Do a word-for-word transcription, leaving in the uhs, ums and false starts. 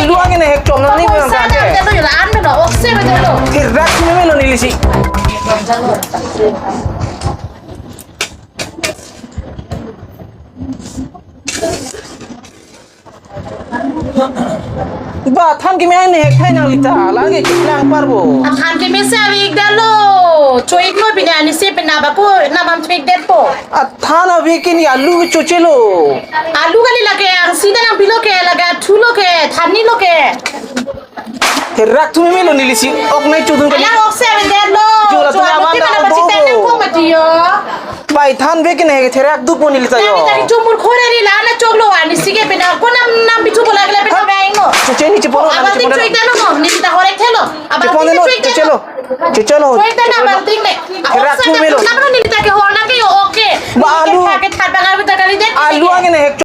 Luang ini hek chom nang ni. Pisa bang dam tangke. Dam lo, yola an lo, okse bang dam lo. Therak meme lo nelisi. Ba than keme ne hek thai nang lita, lagi lang parbo. Athan keme si avik dam lo. Cho-ik lo pine anisi pine ba ko namam cho-ik detpo. Athan avik kini alu choche lo. Alu kali lake, angsi ta nangpilo ke, lake athu lo ke, thani lo ke. Therak thu meme lo nelisi, ok nai chodun kali. Alang okse bang dam lo. Jula tu aban ta pachita obo. Nang ko mati yo. Ba than avik kene therak dukpo nelita yo. Nang tadi chomur khore ri la na choklo anisi ke pine ko nam nam bichu bola gele pine bang lo. Choche ni chepon lo, abatin cho-ik dam lo, nelita horek thelo. Abatin cho-ik dam lo. Chepon lo, choche lo. Choche lo. Cho-ik dam lo, abatin